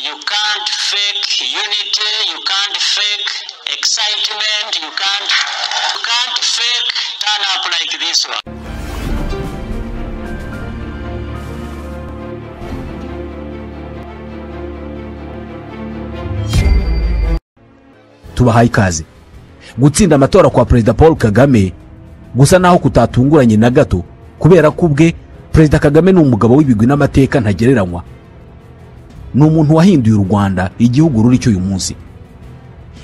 You can't fake unity, you can't fake excitement, you can't fake turn up like this one. Tubahaye ikaze. Gutsinda amatora kwa Perezida Paul Kagame gusa naho kutatunguranye na gato, kubera ko ubwe Perezida Kagame ni umugabo w'ibigwi n'amateka ntagereranywa. Ni umuntu wahinduye u Rwanda igihugu ruri cyo uyu munsi.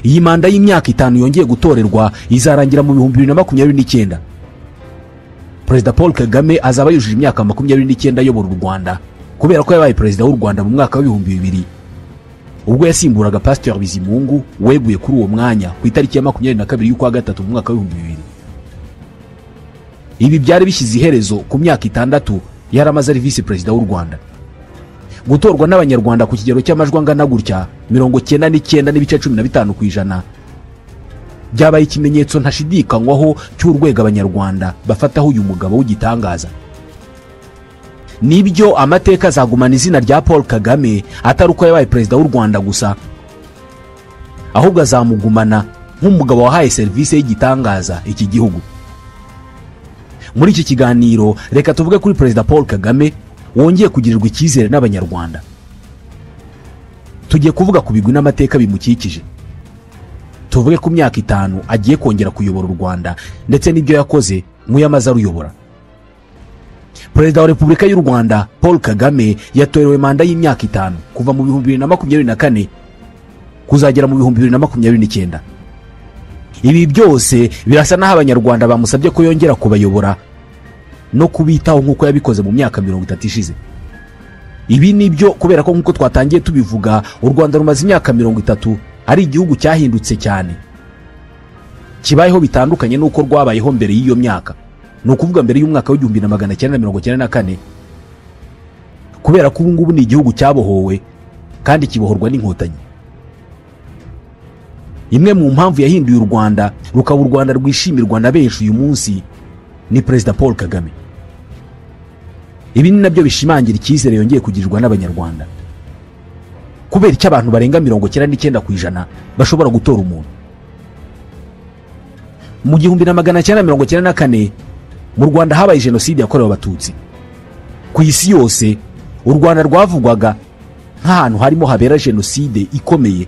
Iyi manda y'imyaka 5 yongeye gutorerwa izarangira mu 2029. Perezida Paul Kagame azaba yujuje imyaka 29 ayobora u Rwanda, kubera ko yabaye perezida w'u Rwanda mu mwaka wa 2000, ubwo yasimburaga Pasteur Bizimungu weguye kuri uwo mwanya ku itariki ya 22 y'ukwa gatatu mu mwaka wa 2000. Ibi byari bishyize iherezo ku myaka 6 yari amaze ari visi perezida w'u Rwanda. Gutorwa n'Abanyarwanda ku kigero cy'amajwi angana gutya, 99.15%, byabaye ikimenyetso ntashidikanywaho cy'urwego Abanyarwanda bafataho uyu mugabo w'igitangaza. Nibyo, amateka azagumana izina rya Paul Kagame atari uko yabaye perezida w'u Rwanda gusa, ahubwo azamugumana nk'umugabo wahaye serivisi y'igitangaza iki gihugu. Muri iki kiganiro reka tuvuge kuri Perezida Paul Kagame wongeye kugirirwa icyizere n'Abanyarwanda. Tugiye kuvuga ku bigwi n'amateka bimukikije, tuvuge ku myaka 5 agiye kongera kuyobora u Rwanda ndetse n'ibyo yakoze mu yamaze aruyobora. Perezida wa Repubulika y'u Rwanda Paul Kagame yatorewe manda y'imyaka 5 kuva mu 2024 kuzagera mu 2029. Ibi byose birasa n'aho Abanyarwanda bamusabye ko yongera kubayobora no kubitaho nk'uko yabikoze mu myaka 30 ishize. Ibi nibyo, kubera ko nk'uko twatangiye tubivuga, u Rwanda rumaze imyaka 30 ari igihugu cyahindutse cyane, kibayeho bitandukanye n'uko rwabayeho mbere y'iyo myaka, ni ukuvuga mbere y'umwaka wa 1994, kubera ko ubu ngubu ni igihugu cyabohowe kandi kibohorwa n'Inkotanyi. Imwe mu mpamvu yahinduye u Rwanda rukaba u Rwanda rwishimirwa na benshi uyu munsi ni Perezida Paul Kagame. Ibi ni nabyo bishimangira icyizere yongeye kugirirwa n'Abanyarwanda. Kubera icyo abantu barenga 99% bashobora gutora umuntu? Mu 1994 mu Rwanda habaye jenoside yakorewe Abatutsi. Ku isi yose u Rwanda rwavugwaga nk'ahantu harimo habera jenoside ikomeye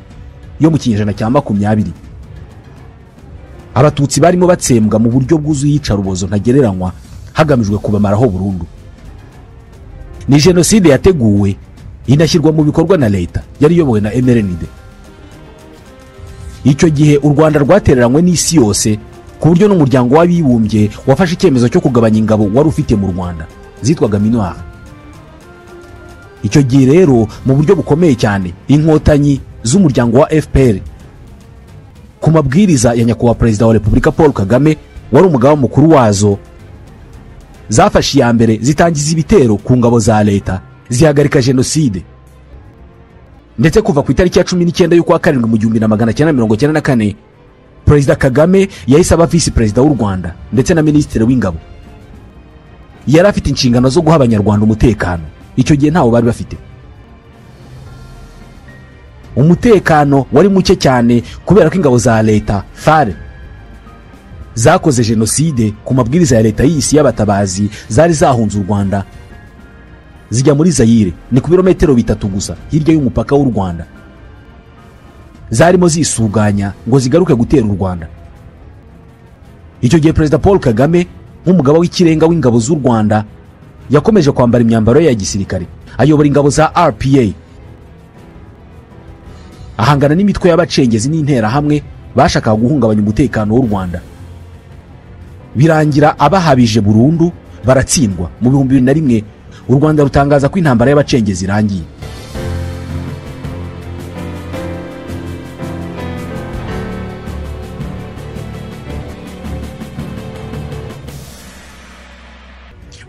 yo mu kinyejana cya 20. Abatutsi barimo batsembwa mu buryo bwuzuye iyicarubozo ntagereranywa, hagamijwe kubamaraho burundu. Ni jenoside yateguwe inashyirwa mu bikorwa na leta yari iyobowe na MRND. Icyo gihe u Rwanda rwatereranywe n'isi yose, ku buryo n'Umuryango w'Abibumbye wafashe icyemezo cyo kugabanya ingabo wari ufite mu Rwanda zitwaga MINUAR. Icyo gihe rero, mu buryo bukomeye cyane, Inkotanyi z'umuryango wa FPR, ku mabwiriza ya Nyakubahwa Perezida wa Repubulika Paul Kagame wari umugaba mukuru wazo, zafashe iya mbere zitangiza ibitero ku ngabo za leta, zihagarika jenoside. Ndetse kuva ku itariki ya 19 y'ukwa karindwi mu 1994, Perezida Kagame yahise aba visi perezida w'u Rwanda ndetse na minisitiri w'ingabo. Yari afite inshingano zo guha Abanyarwanda umutekano. Icyo gihe ntawo bari bafite. Umutekano wari muke cyane kubera ko ingabo za leta FAR zakoze jenoside ku mabwiriza ya leta y'isi y'abatabazi zari zahunze u Rwanda zijya muri Zayire, ni ku birometero 3 gusa hirya y'umupaka w'u Rwanda. Zarimo zisuganya ngo zigaruke gutera u Rwanda. Icyo gihe Perezida Paul Kagame nk'umugaba w'ikirenga w'ingabo z'u Rwanda yakomeje kwambara imyambaro ye ya gisirikare, ayobora ingabo za RPA, ahangana n'imitwe y'abacengezi n'interahamwe bashakaga guhungabanya umutekano w'u Rwanda. Birangira abahabije burundu, baratsindwa. Mu 2001 u Rwanda rutangaza ko intambara y'abacengezi irangiye.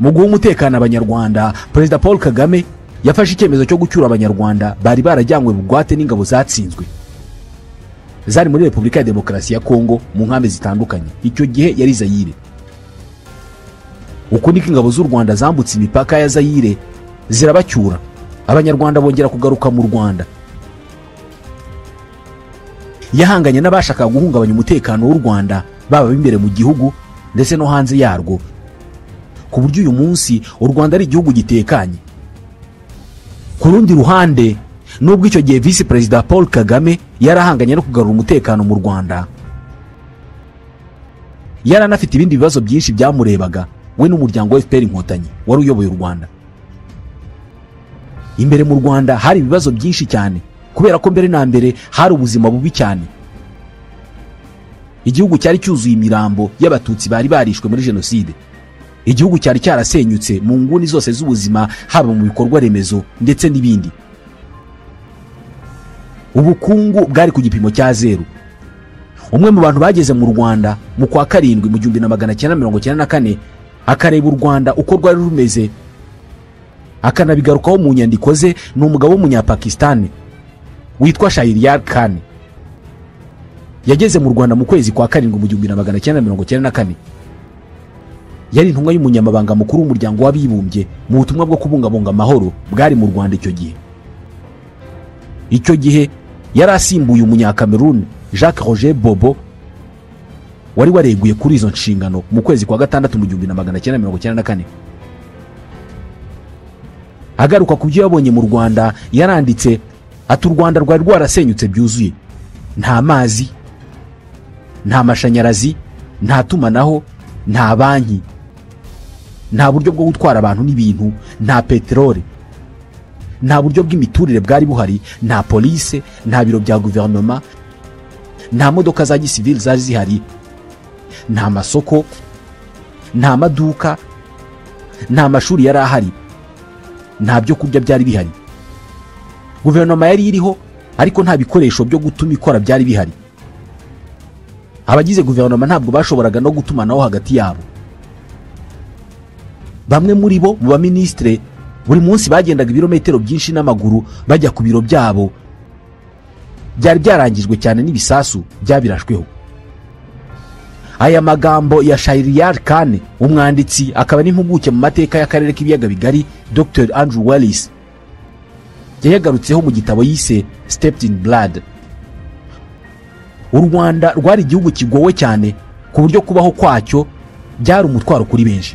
Mu guha umutekano Abanyarwanda, Perezida Paul Kagame yafashe icyemezo cyo gucyura Abanyarwanda bari barajyanywe bugwate n'ingabo zatsinzwe zari muri Repubulika ya Demokarasi ya Kongo mu nkambi zitandukanye. Icyo gihe yari Zayire. Uku niko ingabo z'u Rwanda zambutse imipaka ya Zayire zirabacyura, Abanyarwanda bongera kugaruka mu Rwanda. Yahanganye n'abashakaga guhungabanya umutekano w'u Rwanda, baba imbere mu gihugu ndetse no hanze yarwo, ku buryo uyu munsi u Rwanda ari igihugu gitekanye. Ku rundi ruhande, nubwo icyo gihe Visi Perezida Paul Kagame yarahanganye no kugarura umutekano mu Rwanda, yaranafite ibindi bibazo byinshi byamurebaga we n'umuryango wa FPR Inkotanyi wari uyoboye u Rwanda. Imbere mu Rwanda hari ibibazo byinshi cyane, kubera ko mbere na mbere hari ubuzima bubi cyane. Igihugu cyari cyuzuye imirambo y'abatutsi bari barishwe muri jenoside. Igihugu cyari cyarasenyutse mu nguni zose z'ubuzima, haba mu bikorwa remezo ndetse n'ibindi. Ubukungu bwari ku gipimo cya 0. Umwe mu bantu bageze mu Rwanda mu kwa 7 mu 1994 akareba u Rwanda uko rwari rumeze, akanabigarukaho mu nyandiko ze, ni umugabo w'umunyapakistan witwa Shahriyar Khan. Yageze mu Rwanda mu kwezi kwa 7 mu 1994. Yari intumwa y'umunyamabanga mukuru w'umuryango w'abibumbye mu butumwa bwo kubungabunga amahoro bwari mu Rwanda icyo gihe. Icyo gihe yari asimbuye umunyakameruni Jacques Roger Bobo wari wareguye kuri izo nshingano mu kwezi kwa 6 mu 1994. Agaruka ku byo yabonye mu Rwanda, yaranditse ati: "U Rwanda rwari rwarasenyutse byuzuye, nta mazi, nta mashanyarazi, nta tumanaho, nta banki, nta buryo bwo gutwara abantu n'ibintu, nta peteroli, nta buryo bw'imiturire bwari buhari, nta police, nta biro bya guverinoma, nta modoka za gisivili zari zihari, nta masoko, nta maduka, nta mashuri yari ahari, nta byo kurya byari bihari. Guverinoma yari iriho ariko nta bikoresho byo gutuma ikora byari bihari. Abagize guverinoma ntabwo bashoboraga no gutumanaho hagati yabo. Bamwe muri bo mu baministre buri munsi bagendaga ibirometero byinshi n'amaguru bajya ku biro byabo, byari byarangijwe cyane n'ibisasu byabirashweho." Aya magambo ya Shahriyar Khan, umwanditsi akaba n'impuguke mu mateka y'akarere k'ibiyaga bigari Dr Andrew Wallis, yayagarutseho mu gitabo yise Stepped in Blood. U Rwanda rwari igihugu kigowe cyane ku buryo kubaho kwacyo byari umutwaro kuri benshi.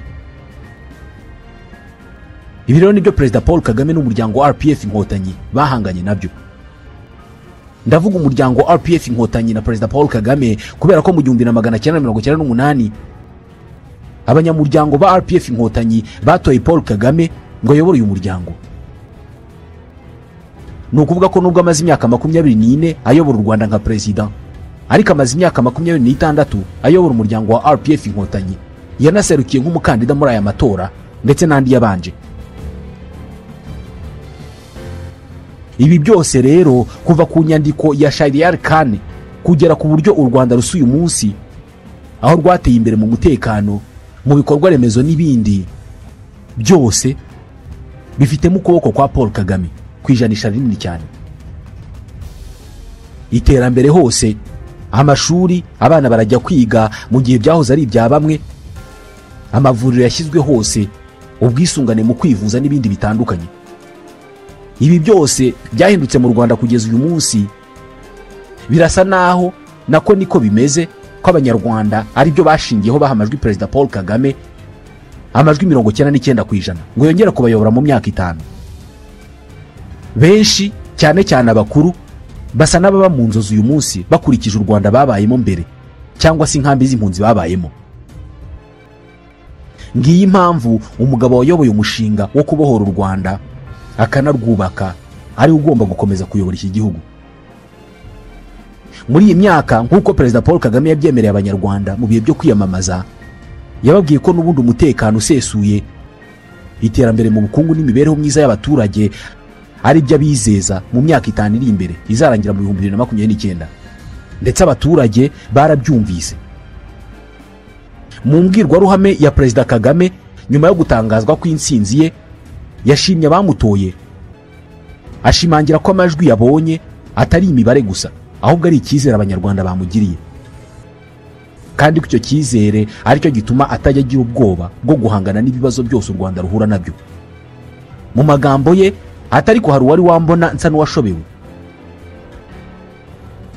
Ibi rero nibyo Perezida Paul Kagame n'umuryango wa RPF Inkotanyi bahanganye nabyo. Ndavuga umuryango wa RPF Inkotanyi na Perezida Paul Kagame kubera ko mu 1998 abanyamuryango ba RPF Inkotanyi batoye Paul Kagame ngo ayobore uyu muryango. Ni ukuvuga ko nubwo amaze imyaka 24 ayobora u Rwanda nka perezida, ariko amaze imyaka 26 ayobora umuryango wa RPF Inkotanyi. Yanaserukiye nk'umukandida muri aya matora ndetse n'andi yabanje. Ibi byose rero kuva ku nyandiko ya Shahriyar Khan kugera ku buryo u Rwanda rusuye umunsi, aho rwateye imbere mu mutekano, mu bikorwa remezo n'ibindi byose, bifitemo ukuboko kwa Paul Kagame kwijanisha rinini cyane. Iterambere hose, amashuri abana barajya kwiga mu gihe byahoze ari ibya bamwe, amavuriro yashyizwe hose, ubwisungane mu kwivuza n'ibindi bitandukanye. Ibi byose byahindutse mu Rwanda kugeza uyu munsi. Birasa naho nako niko bimeze ko abanyarwanda ari byo bashingiyeho baha amajwi Perezida Paul Kagame amajwi 99% ngo yongere kubayobora mu myaka 5. Benshi cyane cyane abakuru basa n'ababa mu nzozi uyu munsi bakurikije u Rwanda babayemo mbere cyangwa se inkambi z'impunzi babayemo. Ngiyi impamvu umugabo wayoboye umushinga wo kubohora u Rwanda akanarwubaka ari ugomba gukomeza kuyobora iki gihugu. Muri iyi myaka, nk'uko Perezida Paul Kagame yabyemereye abanyarwanda mu bihe byo kwiyamamaza, yababwiye ko n'ubundi umutekano usesuye, iterambere mu bukungu n'imibereho myiza y'abaturage ari byo abizeza mu myaka 5 iri imbere izarangira mu 2029. Ndetse abaturage barabyumvise. Mu mbwirwaruhame ya Perezida Kagame nyuma yo gutangazwa kw'intsinzi ye, yashimye abamutoye, ashimangira ko amajwi yabonye atari imibare gusa, ahubwo ari icyizere abanyarwanda bamugiriye, kandi ko icyo cyizere aricyo gituma atajya agira ubwoba bwo guhangana n'ibibazo byose u Rwanda ruhura nabyo. Mu magambo ye, atari ko hari uwari wambona nsa n'uwashobewe.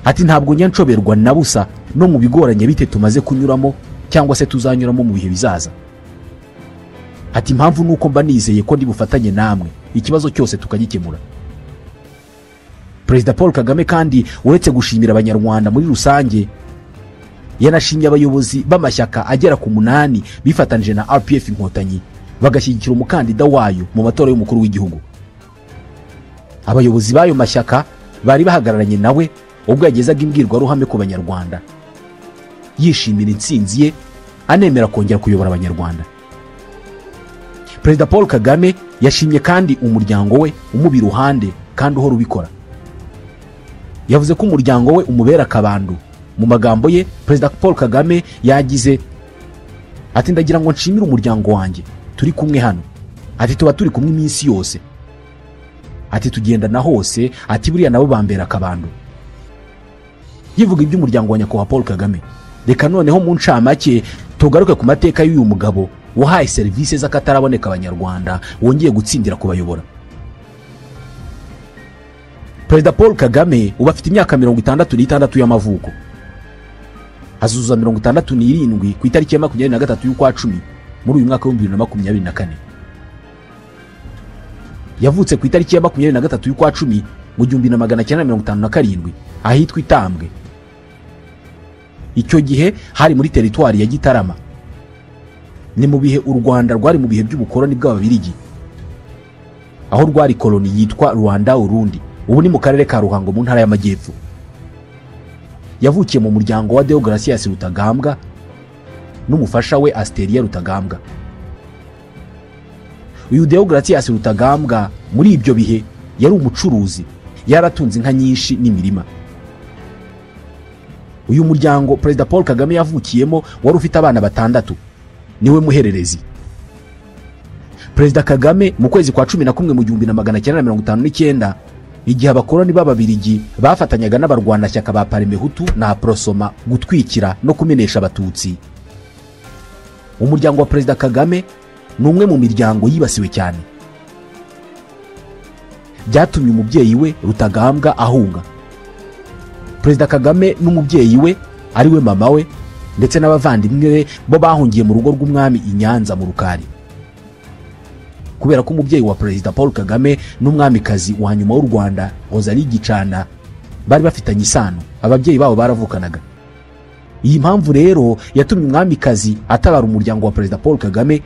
Ati ntabwo njya nshoberwa na busa no mu bigoranye bite tumaze kunyuramo cyangwa se tuzanyuramo mu bihe bizaza. Ati impamvu nuko mba nizeye ko ndi bufatanye namwe ikibazo cyose tukagikemura. Perezida Paul Kagame kandi uretse gushimira abanyarwanda muri rusange, yanashimye abayobozi b'amashyaka agera ku 8 bifatanije na RPF Inkotanyi bagashyigikira umukandida wayo mu matora y'umukuru w'igihugu. Abayobozi b'ayo mashyaka bari bahagararanye nawe ubwo yagezaga imbwirwaruhame ku banyarwanda, yishimira intsinzi ye anemera kongera kuyobora abanyarwanda. Perezida Paul Kagame yashimye kandi umuryango we umubi iruhande kandi uhora ubikora. Yavuze ko umuryango we umubera akabando. Mu magambo ye Perezida Paul Kagame yagize ati ndagira ngo nshimire umuryango wanjye turi kumwe hano. Ati tuba turi kumwe iminsi yose. Ati tugendana hose, ati buriya nabo bambera akabando. Yivuga iby'umuryango wa nyakubahwa Paul Kagame. Reka noneho mu ncamake tugaruke ku mateka y'uyu mugabo wahaye serivisi z'akataraboneka abanyarwanda wongeye gutsindira kubayobora. Perezida Paul Kagame ubu afite imyaka 66 y'amavuko. Azuzuza 67 ku itariki ya 23 y'ukwa 10 muri uyu mwaka wa 2024. Yavutse ku itariki ya 23 y'ukwa 10 mu 1957 ahitwa Itambwe. Icyo gihe hari muri teritwari ya Gitarama. Ni mu bihe u Rwanda rwari mu bihe by'ubukoloni bw'Ababiligi, aho rwari koloni yitwa Rwanda Urundi, ubu ni mu karere ka Ruhango mu ntara y'Amajyepfo. Yavukiye mu muryango wa Deogratias Rutagambwa n'umufasha we Asteria Rutagambwa. Uyu Deogratias Rutagambwa muri ibyo bihe yari umucuruzi, yaratunze inka nyinshi n'imirima. Uyu muryango Perezida Paul Kagame yavukiyemo wari ufite abana 6, niwe muhererezi. Perezida Kagame mu kwezi kwa 11 mu 1959, igihe abakoloni b'Ababiligi bafatanyaga n'abarwanashyaka ba Parmehutu na Prosoma gutwikira no kumenesha abatutsi, umuryango wa Perezida Kagame ni umwe mu miryango yibasiwe cyane. Byatumye umubyeyi we Rutagambwa ahunga. Perezida Kagame n'umubyeyi we ari we mama we ndetse n'abavandimwe be bo bahungiye mu rugo rw'umwami i Nyanza mu Rukari. Kubera ko umubyeyi wa Perezida Paul Kagame n'umwamikazi wa nyuma w'u Rwanda Rosalie Gicana bari bafitanye isano, ababyeyi babo baravukanaga. Iyi mpamvu rero yatumye umwamikazi atabara umuryango wa Perezida Paul Kagame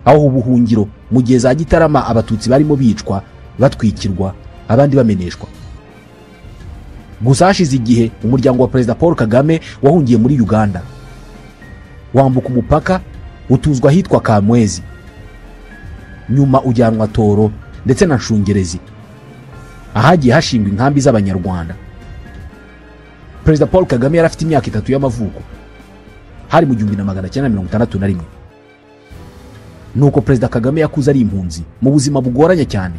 aho ubuhungiro mu gihe za Gitarama abatutsi barimo bicwa, batwikirwa, abandi bameneshwa. Gusa hashize igihe umuryango wa Perezida Paul Kagame wahungiye muri Uganda, wambuka umupaka utuzwa ahitwa Kamwezi, nyuma ujyanwa Toro ndetse na Nshungerezi ahagiye hashingwa inkambi z'abanyarwanda. Perezida Paul Kagame yari afite imyaka 3 y'amavuko, hari mu 1961. Nuko Perezida Kagame yakuze ari impunzi mu buzima bugoranye cyane.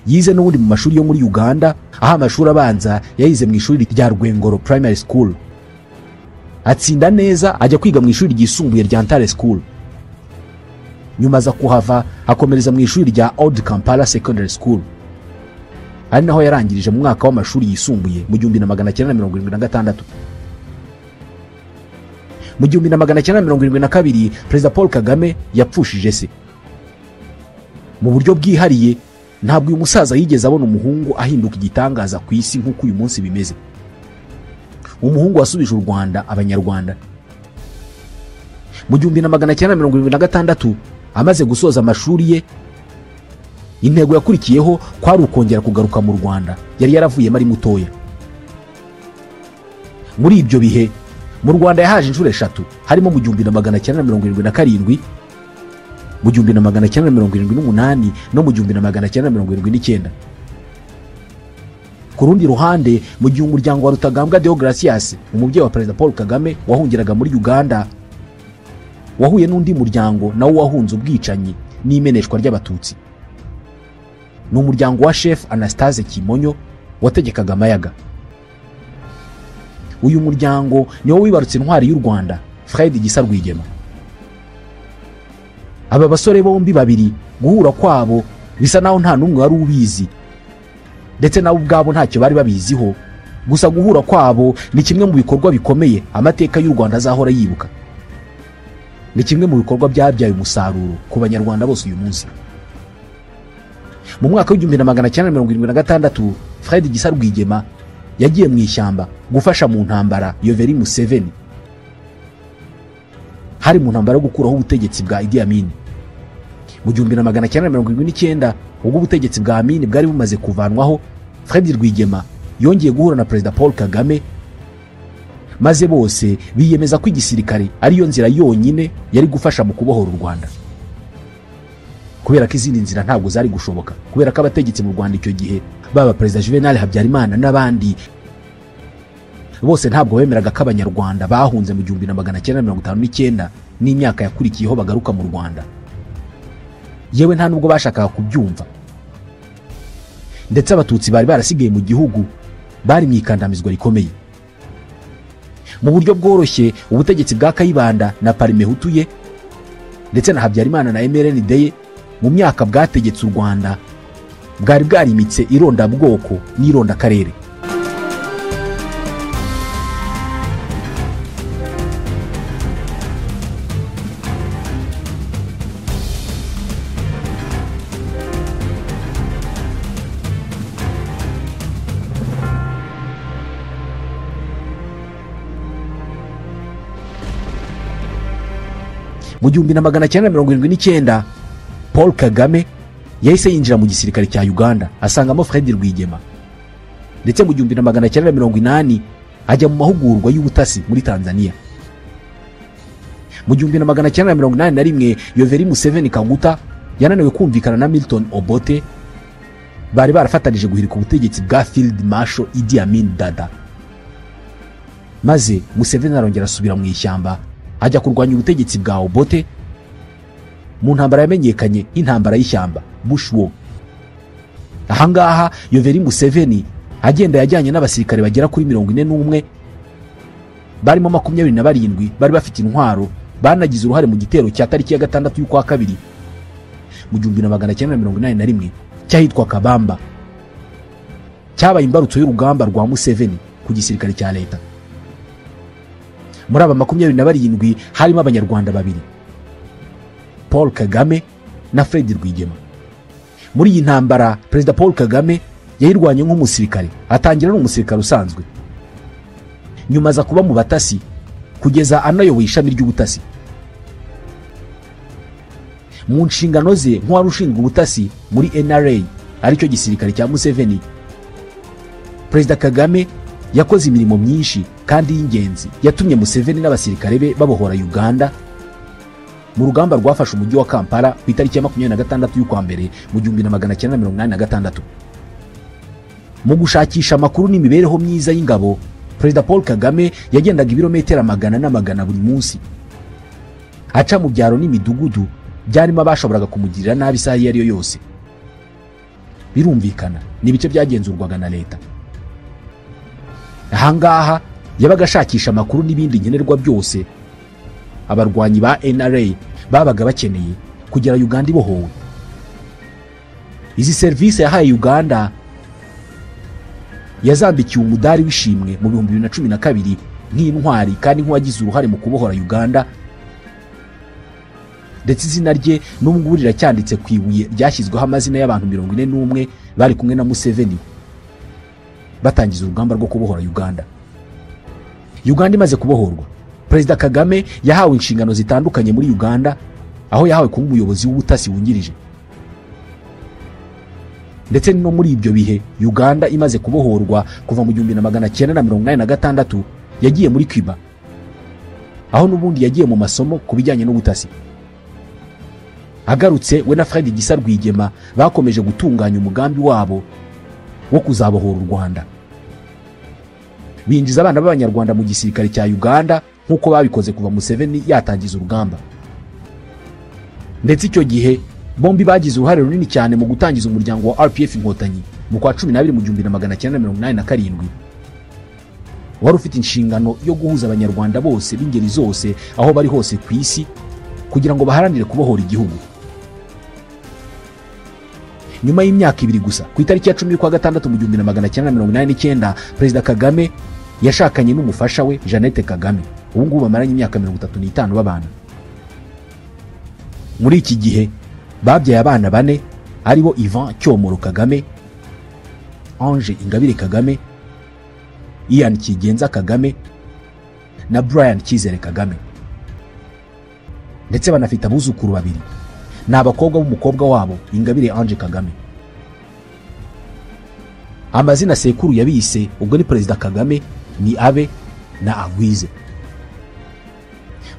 Yize n'ubundi mu mashuri yo muri Uganda, aho amashuri abanza yayize mu ishuri rya Rwengoro Primary School. Atsinda neza ajya kwiga mu ishuri ryisumbuye rya Ntare School. Nyuma aza kuhava akomereza mu ishuri rya Old Kampala Secondary School, ari naho yarangirije mu mwaka w'amashuri yisumbuye mu 1976. Mu 1972 Perezida Paul Kagame yapfushije se. Mu buryo bwihariye ntabwo uyu musaza yigeze abona umuhungu ahinduka igitangaza ku isi nk'uko uyu munsi bimeze. Umuhungu wasubije u Rwanda abanyarwanda. Mu 1976 amaze gusoza amashuri ye, intego yakurikiyeho kwari ukongera kugaruka mu Rwanda yari yaravuyemo ari mutoya. Muri ibyo bihe mu Rwanda yahaje inshuro 3, harimo mu 1977, mu 1978 no mu 1979. Ku rundi ruhande, mu gihe umuryango wa Rutagambwa Deogratias, umubyeyi wa Perezida Paul Kagame wahungiraga muri Uganda, wahuye n'undi muryango nawo wahunze ubwicanyi n'imeneshwa ry'abatutsi. Ni umuryango wa Chef Anastase Kimonyo wategekaga Amayaga. Uyu muryango niwo wibarutse intwari y'u Rwanda Fred Gisa Rwigema. Aba basore bombi babiri guhura kwabo bisa naho nta n'umwe wari ubizi. Ndetse nabo ubwabo ntacyo bari babiziho. Gusa guhura kwabo ni kimwe mu bikorwa bikomeye amateka y'u Rwanda azahora yibuka. Ni kimwe mu bikorwa byabyaye umusaruro ku banyarwanda bose uyu munsi. Mu mwaka w'1976 Fred Gisa Rwigema yagiye mu ishyamba gufasha mu ntambara Yoweri Museveni. Hari mu ntambara yo gukuraho ubutegetsi bwa Idi Amin. Mu 1979 ubwo ubutegetsi bwa Amin bwari bumaze kuvanwaho, Fred Rwigema yongeye guhura na Perezida Paul Kagame, maze bose biyemeza ko igisirikare ariyo nzira yonyine yari gufasha mu kubohora u Rwanda. Kubera ko izindi nzira ntabwo zari gushoboka, kubera ko abategetsi mu Rwanda icyo gihe baba Perezida Juvenal Habyarimana n'abandi bose ntabwo bemeraga ko abanyarwanda bahunze mu 1959 n'imyaka yakurikiyeho bagaruka mu Rwanda. Yewe nta nubwo bashakaga kubyumva. Ndetse abatutsi bari barasigaye mu gihugu bari mu ikandamizwa rikomeye. Mu buryo bworoshye ubutegetsi bwa Kayibanda na Parmehutu ye ndetse na Habyarimana na MRND ye mu myaka bwategetse u Rwanda bwari bwarimitse irondabwoko n'irondakarere. Mu 1979 Paul Kagame yahise yinjira mu gisirikare cya Uganda asangamo Fred Rwigema. Ndetse mu 1980 ajya mu mahugurwa y'ubutasi muri Tanzania. Mu 1981 Yoweri Museveni Kaguta yananiwe kumvikana na Milton Obote bari barafatanije guhirika ubutegetsi bwa Field Marshal Idi Amin Dada. Maze Museveni arongera asubira mu ishyamba ajya kurwanya ubutegetsi bwa Obote mu ntambara yamenyekanye nk'intambara y'ishyamba, Bush War. Ahangaha Yoweri Museveni agenda yajyanye n'abasirikare bagera kuri 41 barimo 27 bari bafite intwaro, banagize uruhare mu gitero cya tariki ya 6 y'ukwa kabiri mu 1981 cyahitwa Kabamba, cyabaye imbarutso y'urugamba rwa Museveni ku gisirikare cya leta. Muri aba 27 harimo abanyarwanda babiri, Paul Kagame na Fred Rwigema. Muri iyi ntambara Perezida Paul Kagame yayirwanye nk'umusirikare, atangira n'umusirikare usanzwe, nyuma aza kuba mu batasi kugeza anayoboye ishami ry'ubutasi. Mu nshingano ze nk'uwari ushinzwe ubutasi muri NRA aricyo gisirikare cya Museveni, Perezida Kagame yakoze imirimo myinshi kandi y'ingenzi yatumye Museveni n'abasirikare be babohora Uganda mu rugamba rwafashe umujyi wa Kampala ku itariki ya 26 y'ukwa mbere mu 1986. Mu gushakisha amakuru n'imibereho myiza y'ingabo, Perezida Paul Kagame yagendaga ibirometero magana n'amagana buri munsi, aca mu byaro n'imidugudu byarimo abashoboraga kumugirira nabi isaha iyo ari yo yose. Birumvikana ni ibice byagenzurwaga na leta. Ahangaha yabaga ashakisha amakuru n'ibindi nkenerwa byose abarwanyi ba NRA babaga bakeneye kugira Uganda ibohowe. Izi serivisi yahaye Uganda yazambikiwe umudari w'ishimwe mu 2012 nk'intwari kandi nk'uwagize uruhare mu kubohora Uganda, ndetse izina rye n'ubwo riracyanditse ku ibuye ryashyizweho amazina y'abantu 41 bari kumwe na Museveni batangiza urugamba rwo kubohora Uganda. Uganda imaze kubohorwa, Perezida Kagame yahawe inshingano zitandukanye muri Uganda, aho yahawe kuba umuyobozi w'ubutasi wungirije. Ndetse no muri ibyo bihe Uganda imaze kubohorwa kuva mu 1986 yagiye muri Cuba, aho n'ubundi yagiye mu masomo ku bijyanye n'ubutasi. Agarutse we na Fred Gisa Rwigema bakomeje gutunganya umugambi wabo wo kuzabohora u Rwanda. Binjiza abana b'abanyarwanda mu gisirikare cya Uganda nkuko babikoze kuva Museveni yatangiza urugamba. Ndetse icyo gihe bombi bagize uruhare runini cyane mu gutangiza umuryango wa RPF Inkotanyi mu kwa 12 mu 1987, wari ufite inshingano yo guhuza abanyarwanda bose b'ingeri zose aho bari hose ku isi kugira ngo baharanire kubohora igihugu. Nyuma y'imyaka 2 gusa, ku itariki ya 10 y'ukwa gatandatu mu 1989, Perezida Kagame yashakanye n'umufasha we Jeannette Kagame. Ubu ngubu bamaranye imyaka 35 babana. Muri iki gihe babyaye abana 4 aribo Ivan Cyomoro Kagame, Ange Ingabire Kagame, Ian Kigenza Kagame na Brian Cyizere Kagame. Ndetse banafite abuzukuru 2, ni abakobwa b'umukobwa wabo Ingabire Ange Kagame. Amazina sekuru yabise ubwo ni Perezida Kagame ni Abe na Agwize.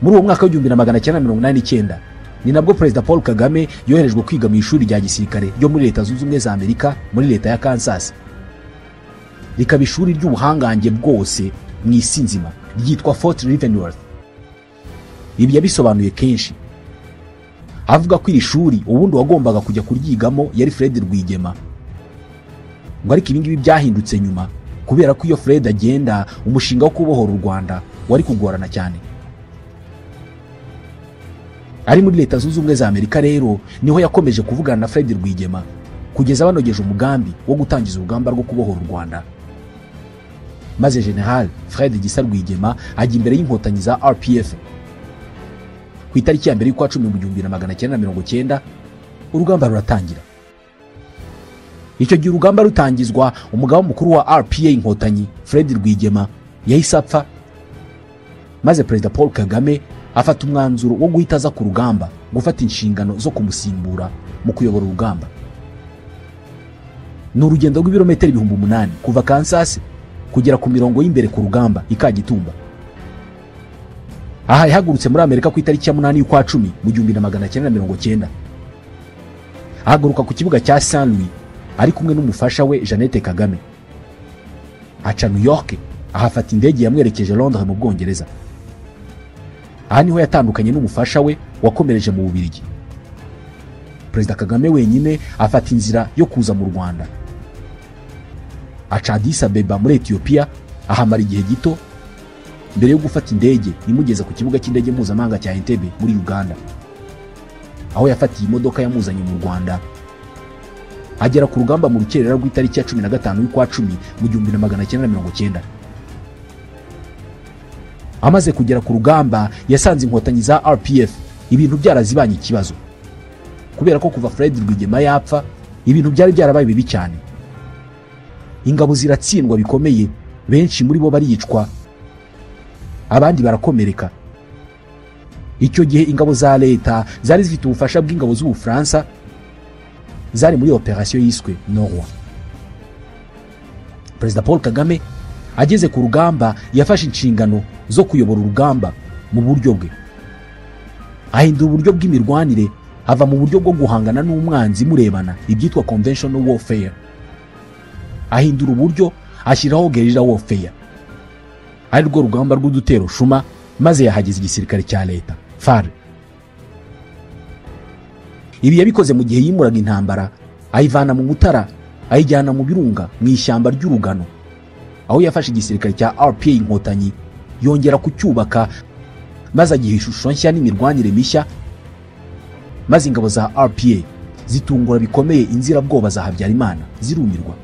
Muri uwo mwaka w'igihumbi na magana cyenda mirongo inani n'icyenda ni nabwo Perezida Paul Kagame yoherejwe kwiga mu ishuri rya gisirikare ryo muri Leta Zunze Ubumwe za Amerika muri Leta ya Kansas. Rikaba ishuri ry'ubuhangange bwose mu isi nzima ryitwa Fort Leavenworth. Ibi yabisobanuye kenshi avuga ko iri shuri ubundi wagombaga kujya kuryigamo yari Fred Rwigema, ngo ariko ibi ngibi byahindutse nyuma kubera ko iyo Fred agenda umushinga wo kubohora u Rwanda wari kugorana cyane. Ari muri Leta Zunze Ubumwe za Amerika rero niho yakomeje kuvugana na Fred Rwigema kugeza banogeje umugambi wo gutangiza urugamba rwo kubohora u Rwanda. Maze General Fred Gisa Rwigema ajya imbere y'inkotanyi za RPF. Ku itariki ya 1 y'ukwa 10 mu 1990 urugamba ruratangira. Icyo gihe urugamba rutangizwa, umugaba mukuru wa RPA inkotanyi Fred Rwigema yahise apfa, maze Perezida Paul Kagame afata umwanzuro wo guhita aza ku rugamba gufata inshingano zo kumusimbura mu kuyobora urugamba. Ni urugendo rw'ibirometero 8,000 kuva Kansas kugera ku mirongo y'imbere ku rugamba i Kagitumba. Aha yahagurutse muri Amerika ku itariki ya 8 y'ukwa 10 mu 1990. Ahaguruka ku kibuga cya Saint Louis ari kumwe n'umufasha we Jeannette Kagame. Aca New York ahafata indege yamwerekeje Londres mu Bwongereza. Aha niho yatandukanye n'umufasha we wakomereje mu Bubiligi. Perezida Kagame wenyine afata inzira yo kuza mu Rwanda. Aca Addis Abeba muri Ethiopia ahamara igihe gito mbere yo gufata indege imugeza ku kibuga cy'indege mpuzamahanga cya Entebbe muri Uganda, aho yafatiye imodoka yamuzanye mu Rwanda. Agera ku rugamba mu rukerera rw'itariki ya 15 y'ukwa 10 mu 1990. Amaze kugera ku rugamba yasanze inkotanyi za RPF ibintu byarazibanye ikibazo, kubera ko kuva Fred Rwigema yapfa ibintu byari byarabaye bibi cyane. Ingabo ziratsindwa bikomeye, benshi muri bo baricwa, abandi barakomereka. Icyo gihe ingabo za leta zari zifite ubufasha bw'ingabo z'Ubufaransa zari muri operation yiswe Norwa. Perezida Paul Kagame ageze ku rugamba yafashe inshingano zo kuyobora urugamba mu buryo bwe. Ahindura uburyo bw'imirwanire, ava mu buryo bwo guhangana n'umwanzi murebana ibyitwa conventional warfare. Ahindura uburyo ashyiraho guerrilla warfare, ari rwo rugamba rw'udutero shuma, maze yahageza igisirikare cya leta FAR. Ibi yabikoze mu gihe yimuraga intambara ayivana mu Mutara ayijyana mu Birunga mu ishyamba ry'Urugano, aho yafashe igisirikare cya RPA inkotanyi yongera kucyubaka, maze agiha ishusho nshya n'imirwanire mishya, maze ingabo za RPA zitungura bikomeye inzirabwoba za Habyarimana zirumirwa.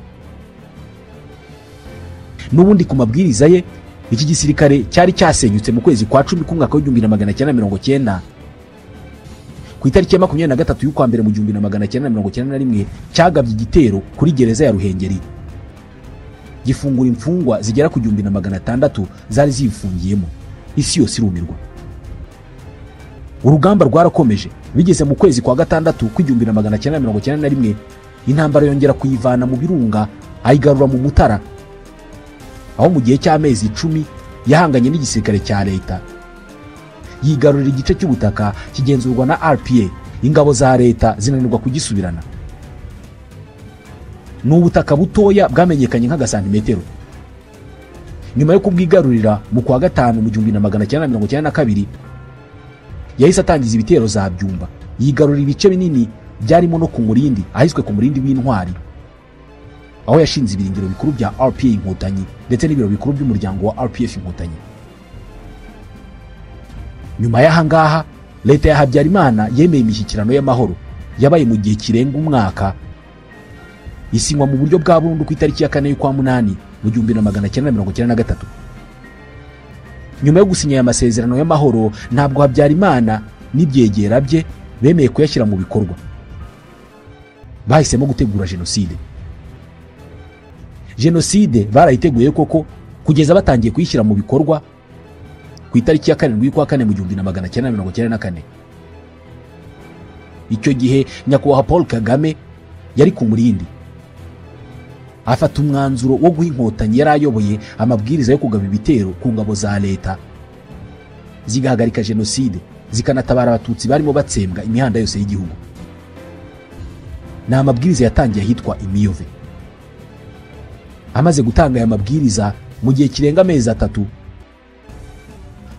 N'ubundi ku mabwiriza ye iki gisirikare cyari cyasenyutse mu kwezi kwa 10 k'umwaka w'igihumbi na magana cyenda mirongo cyenda. Ku itariki ya 23 y'ukwa mbere mu 1991 cyagabye igitero kuri gereza ya Ruhengeri, gifungura imfungwa zigera ku 1600 zari zifungiyemo. Isi yose irumirwa. Urugamba rwarakomeje bigeze mu kwezi kwa gatandatu kw'igihumbi na magana cyenda mirongo cyenda na rimwe, intambara yongera kuyivana mu Birunga ayigarura mu Mutara, aho mu gihe cy'amezi 10 yahanganye n'igisirikare cya leta, yigarurira igice cy'ubutaka kigenzurwa na RPA. Ingabo za leta zinanirwa kugisubirana. Ni ubutaka butoya bwamenyekanye nk'agasantimetero. Nyuma yo kubwigarurira mu kwa gatanu mu 1992 yahise atangiza ibitero za Byumba, yigarurira ibice binini byarimo no ku Murindi, ahiswe ku Murindi w'Intwari, aho yashinze ibirindiro bikuru bya RPA Inkotanyi ndetse n'ibiro bikuru by'umuryango wa RPF Inkotanyi. Nyuma y'aha ngaha leta ya Habyarimana yemeye imishyikirano y'amahoro yabaye mu gihe kirenga umwaka, Isinywa mu buryo bwa burundu ku itariki ya 4 y'ukwa 8 mu 1993. Nyuma yo gusinya aya masezerano y'amahoro, ntabwo Habyarimana n'ibyegera bye bemeye kuyashyira mu bikorwa. Bahisemo gutegura jenoside. Jenoside barayiteguye koko kugeza batangiye kuyishyira mu bikorwa ku itariki ya 7 y'ukwa 4 mu 1994. Icyo gihe nyakubahwa Paul Kagame yari ku murindi, afata umwanzuro wo guha inkotanyi yari ayoboye amabwiriza yo kugaba ibitero ku ngabo za leta zigahagarika jenoside, zikanatabara abatutsi barimo batsembwa imihanda yose y'igihugu. Ni amabwiriza yatangiye ahitwa Imiyove. Amaze gutanga aya mabwiriza mu gihe kirenga amezi 3,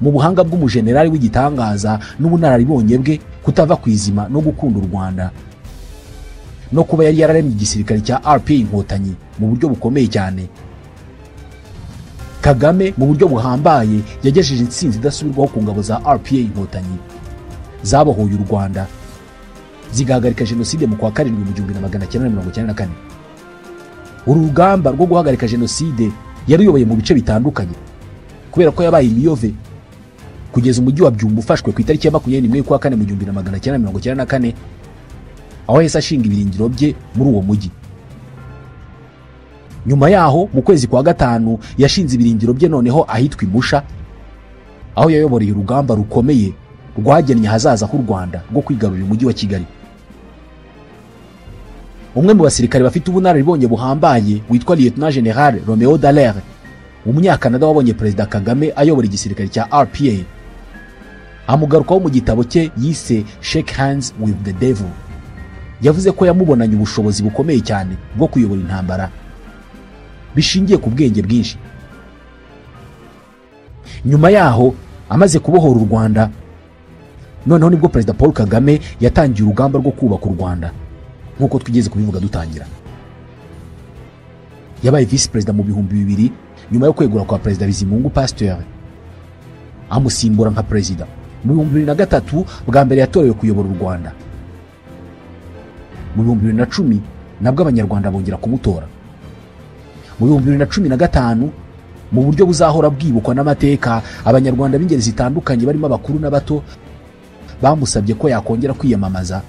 mu buhanga bw'umujenerali w'igitangaza n'ubunararibonye bwe, kutava ku izima no gukunda u Rwanda, no kuba yari yararemye igisirikare cya RPA Inkotanyi mu buryo bukomeye cyane, Kagame mu buryo buhambaye yagejeje intsinzi idasubirwaho ku ngabo za RPA Inkotanyi zabohoye u Rwanda, zigahagarika jenoside mu kwa 7 mu 1994. Uru rugamba rwo guhagarika jenoside yaruyoboye mu bice bitandukanye, kubera ko yabaye Imiyove kugeza umujyi wa Byumba ufashwe ku itariki ya 21 y'ukwa 4 mu 1994, aho yahise ashinga ibirindiro bye muri uwo mujyi. Nyuma yaho mu kwezi kwa 5 yashinze ibirindiro bye noneho ahitwa Imusha, aho yayoboreye urugamba rukomeye rwagennye ahazaza h'u Rwanda rwo kwigarurira umujyi wa Kigali. Umwe mu basirikare bafite ubunararibonye buhambaye witwa Lieutenant General Romeo Dallaire, umunyakanada wabonye Perezida Kagame ayobora igisirikare cya RPA, amugarukaho mu gitabo cye yise Shake Hands with the Devil. Yavuze ko yamubonanye ubushobozi bukomeye cyane bwo kuyobora intambara bishingiye ku bwenge bwinshi. Nyuma yaho amaze kubohora u Rwanda, noneho nibwo Perezida Paul Kagame yatangiye urugamba rwo kubaka u Rwanda nk'uko twigeze kubivuga dutangira. Yabaye vice perezida mu 2000 nyuma yo kwegura kwa Perezida Bizimungu Pasteur, amusimbura nka perezida. Mu 2003 bwa mbere yatorewe kuyobora u Rwanda. Mu 2010 nabwo abanyarwanda bongera kumutora. Mu 2015 mu buryo buzahora bwibukwa n'amateka, abanyarwanda b'ingeri zitandukanye barimo abakuru n'abato bamusabye ko yakongera kwiyamamaza,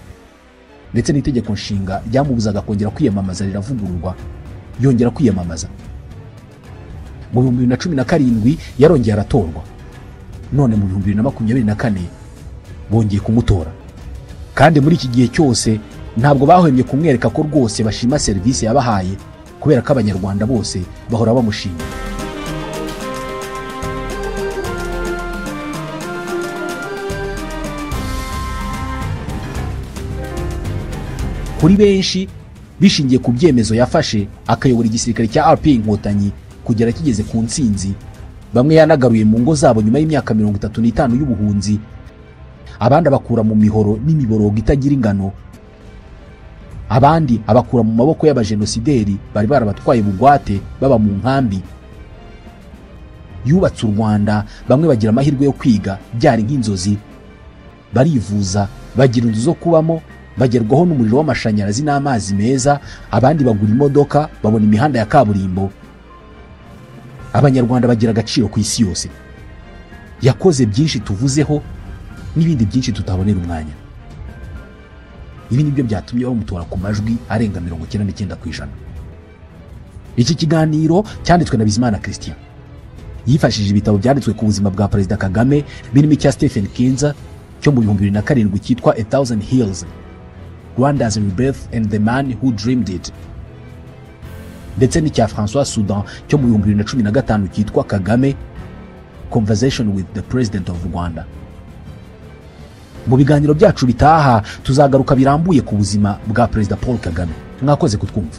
ndetse n'itegeko nshinga ryamubuzaga kongera kwiyamamaza riravugururwa, yongera kwiyamamaza. Mu 2017 yarongeye aratorwa, none mu 2024 bongeye kumutora. Kandi muri iki gihe cyose ntabwo bahwemye kumwereka ko rwose bashima serivisi yabahaye, kubera ko abanyarwanda bose bahora bamushima. Kuri benshi bishingiye ku byemezo yafashe akayobora igisirikare cya RPA Inkotanyi kugera kigeze ku ntsinzi, bamwe yanagaruye mu ngo zabo nyuma y'imyaka 35 y'ubuhunzi, abandi abakura mu mihoro n'imiborogo itagira ingano, abandi abakura mu maboko y'abajenosideri bari barabatwaye bugwate baba mu nkambi. Yubatse u Rwanda, bamwe bagira amahirwe yo kwiga byari nk'inzozi, barivuza, bagira inzu zo kubamo, bagerwaho n'umuriro w'amashanyarazi n'amazi meza, abandi bagura imodoka, babona imihanda ya kaburimbo. Abanyarwanda bagira agaciro ku isi yose. Yakoze byinshi tuvuzeho n'ibindi byinshi tutabonera umwanya. Ibi nibyo byatumye bamutora ku majwi arenga 99%. Iki kiganiro cyanditswe na Bizimana Christian. Yifashishije ibitabo byanditswe ku buzima bwa Perezida Kagame birimo icya Stephen Kinzer cyo mu 2007 cyitwa A Thousand Hills, Rwanda's Rebirth and the Man Who Dreamed It, ndetse n'icya François Soudan cyo mu 2015 cyitwa Kagame Conversation with the President of Rwanda. Mu biganiro byacu bitaha tuzagaruka birambuye ku buzima bwa Perezida Paul Kagame. Mwakoze kutwumva.